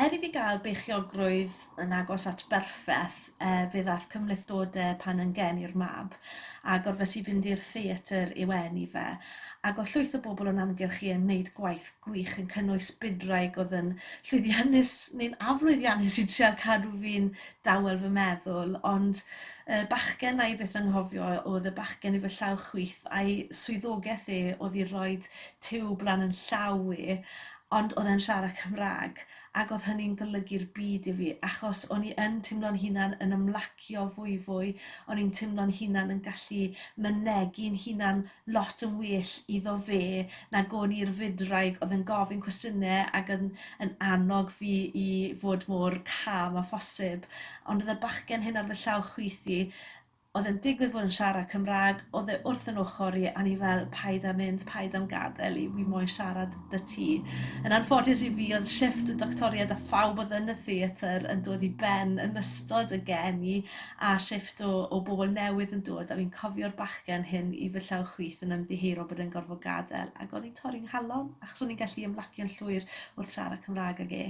Er i fi gael beichiogrwydd yn agos at berffeth, fe ddaeth cymhlethdodau pan yn geni'r mab, a gorfes i fynd i'r theatr i'w eni fe. Ac oedd llwyth o bobl o'n amgylch i yn wneud gwaith gwych yn cynnwys bydwraig oedd yn llwyddiannus neu'n aflwyddiannus i trial cadw fi'n dawel fy meddwl, ond y bachgen 'na i fyth anghofio oedd y bachgen i fy llaw chwith a'i swyddogaeth e oedd i roid tiwb lan yn llaw i, ond oedd e'n siarad Cymraeg ac oedd hynny'n golygu'r byd i fi achos o'n i yn teimlo'n hunan yn ymlacio fwyfwy, o'n i'n teimlo'n hunan yn gallu mynegi'n hunan lot yn well iddo fe nag o'n i'r fydwraig oedd yn gofyn cwestiynau ac yn yn annog fi i fod mor calm â phosib. Ond oedd y bachgen hyn ar fy llaw chwith i, oedd e'n digwydd bod yn siarad Cymraeg, oedd e wrth yn ochr i, a o'n i fel, paid â mynd, paid â'm gadael i, wi moyn siarad 'da ti. Yn anffodus i fi, oedd shifft y doctoriaid a phawb oedd yn y theatr yn dod i ben yn ystod y geni, a shifft o, o bobl newydd yn dod, a fi'n cofio'r bachgen hyn i fy llaw chwith yn ymddiheuro bod e'n gorfod gadael, ac o'n i'n torri'n nghalon, achos o'n i'n gallu ymlacio'n llwyr wrth siarad Cymraeg ag e.